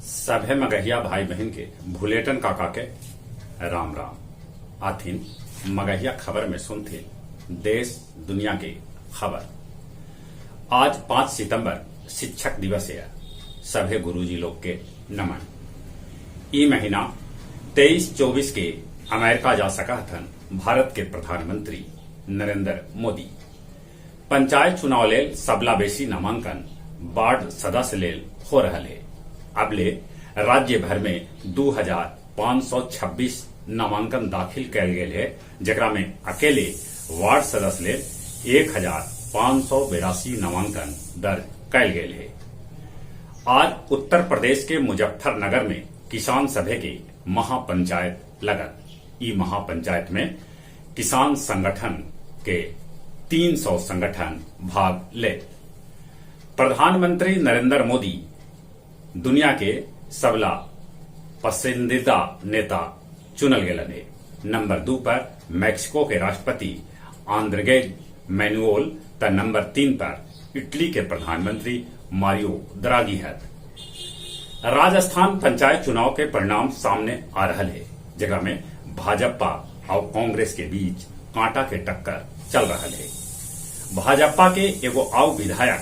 सभे मगहिया भाई बहिन के भुलेटन काका के राम राम। आथिन मगहिया खबर में सुनथिन देश दुनिया के खबर। आज 5 सितंबर शिक्षक दिवस है। सभे गुरुजी लोग के नमन। ई महीना 23-24 के अमेरिका जा सका हथन भारत के प्रधानमंत्री नरेंद्र मोदी। पंचायत चुनाव लेल सबला बेसी नामांकन वार्ड सदस्य लेल हो रहल है। अबले राज्य भर में 2526 नामांकन दाखिल कैल गेल है, जेकरा में अकेले वार्ड सदस्य लेल 1582 नामांकन दर्ज कैल गेल है। आज उत्तर प्रदेश के मुजफ्फरनगर में किसान सभा के महापंचायत लगत। ई महापंचायत में किसान संगठन के 300 संगठन भाग ले। प्रधानमंत्री नरेंद्र मोदी दुनिया के सबला पसंदीदा नेता चुनल गेलन है। नंबर 2 पर मैक्सिको के राष्ट्रपति आंद्रेज मैनुअल त नंबर 3 पर इटली के प्रधानमंत्री मारियो द्रागी है। राजस्थान पंचायत चुनाव के परिणाम सामने आ रहा है, जगह में भाजपा और कांग्रेस के बीच कांटा के टक्कर चल रहा है। भाजपा के एगो आउ विधायक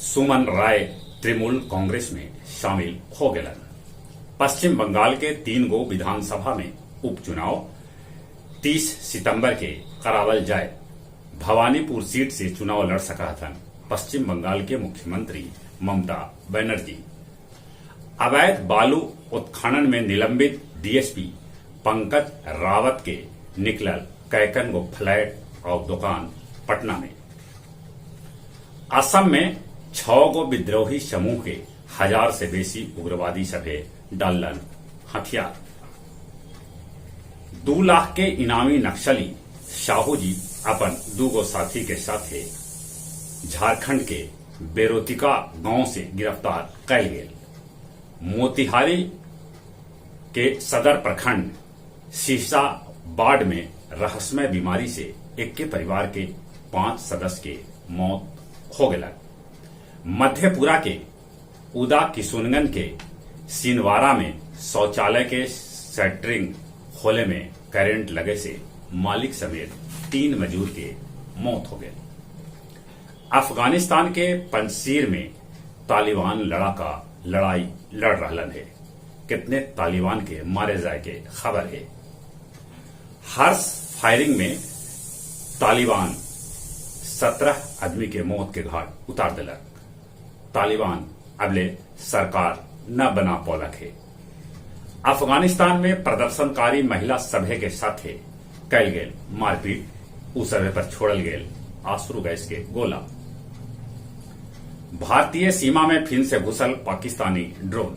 सुमन राय तृणमूल कांग्रेस में शामिल हो गलन। पश्चिम बंगाल के 3 गो विधानसभा में उपचुनाव 30 सितंबर के करावल जाए। भवानीपुर सीट से चुनाव लड़ सका हथन पश्चिम बंगाल के मुख्यमंत्री ममता बनर्जी। अवैध बालू उत्खनन में निलंबित डीएसपी पंकज रावत के निकलल कैकन गो फ्लैट और दुकान पटना में। असम में 6 गो विद्रोही समूह के 1000 से बेसी उग्रवादी सभे डालन हथियार। 2 लाख के इनामी नक्सली साहू जी अपन 2 गो साथी के साथे झारखंड के बेरोतिका गांव से गिरफ्तार कैल गेल। मोतिहारी के सदर प्रखंड शीशा बाढ़ में रहस्यमय बीमारी से एक के परिवार के 5 सदस्य के मौत हो गया। मध्यपुरा के उदा किशुनगंज के सिनवारा में शौचालय के शटरिंग खोले में करंट लगे से मालिक समेत 3 मजदूर के मौत हो गए। अफगानिस्तान के पंजशीर में तालिबान लड़ाका लड़ाई लड़ रहलन है। कितने तालिबान के मारे जाए के खबर है। हर्ष फायरिंग में तालिबान 17 आदमी के मौत के घाट उतार दिलक। तालिबान अबले सरकार न बना पौलक है। अफगानिस्तान में प्रदर्शनकारी महिला सभे के साथे कैल गेल मारपीट, उस सभे पर छोड़ल गेल आंसू गैस के गोला। भारतीय सीमा में फिर से घुसल पाकिस्तानी ड्रोन।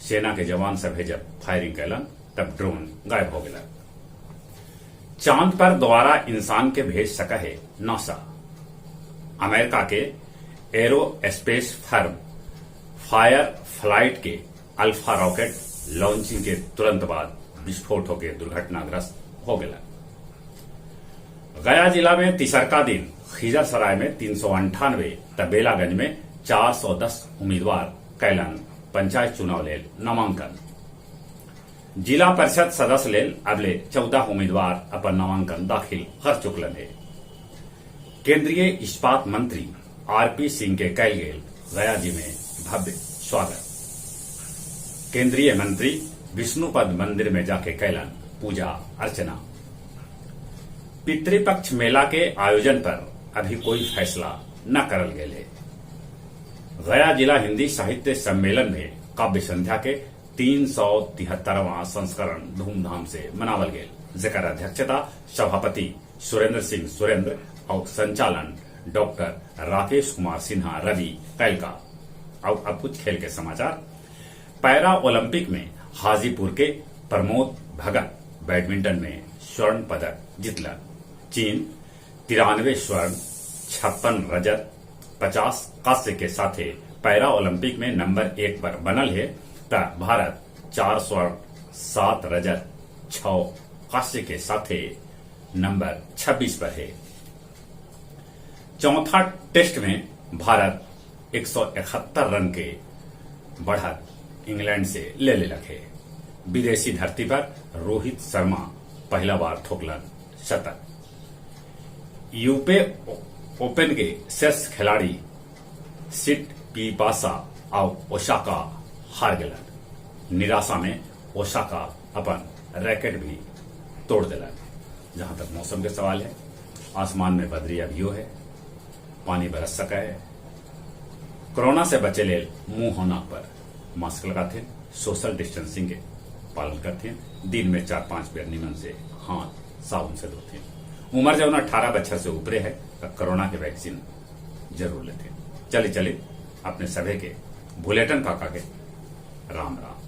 सेना के जवान सभे जब फायरिंग कैलन तब ड्रोन गायब हो गया। चांद पर दोबारा इंसान के भेज सका है नासा। अमेरिका के arrow space firm fire flat के अल्फा रॉकेट लॉन्चिंग के तुरंत बाद विस्फोट होकर दुर्घटनाग्रस्त हो गया। गया जिला में तीसरका दिन खिजरसराय में 398 त बेलागंज में 410 उम्मीदवार कैलन पंचायत चुनाव लेल नामांकन। जिला परिषद सदस्य लेल अबले 14 उम्मीदवार अपन नामांकन दाखिल कर चुकलन है। केंद्रीय इस्पात मंत्री आरपी सिंह के कैल गेल गया जी में भव्य स्वागत। केंद्रीय मंत्री विष्णुपद मंदिर में जाके कैलन पूजा अर्चना। पितृपक्ष मेला के आयोजन पर अभी कोई फैसला न करल गेल है। गया जिला हिंदी साहित्य सम्मेलन में काव्य संध्या के 373वां संस्करण धूमधाम से मनावल गेल, जेकर अध्यक्षता सभापति सुरेंद्र सिंह सुरेंद्र और संचालन डॉक्टर राकेश कुमार सिन्हा रवि कैलका। और अब कुछ खेल के समाचार। पैरा ओलंपिक में हाजीपुर के प्रमोद भगत बैडमिंटन में स्वर्ण पदक जीतला। चीन 93 स्वर्ण, 56 रजत, 50 कांस्य के साथे पैरा ओलंपिक में नंबर 1 पर बनल है त भारत 4 स्वर्ण, 7 रजत, 6 कांस्य के साथे नंबर 26 पर है। चौथा टेस्ट में भारत 171 रन के बढ़त इंग्लैंड से ले लेलक हे। विदेशी धरती पर रोहित शर्मा पहला बार ठोकलन शतक। यूपी ओपन के शीर्ष खिलाड़ी सिटपिपासा आउ ओसाका हार गेलन। निराशा में ओसाका अपन रैकेट भी तोड़ देलन। जहाँ तक मौसम के सवाल है, आसमान में बदरी अभियो है, पानी बरस सका है। कोरोना से बचे लेल मुंह और नाक पर मास्क लगाते, सोशल डिस्टेंसिंग के पालन करते, दिन में 4-5 बेर निमन से हाथ साबुन से धोते। उम्र जब 18 बछर से ऊपरे है तो कोरोना के वैक्सीन जरूर लेते। चले चले अपने सभे के भुलेटन काका के राम राम।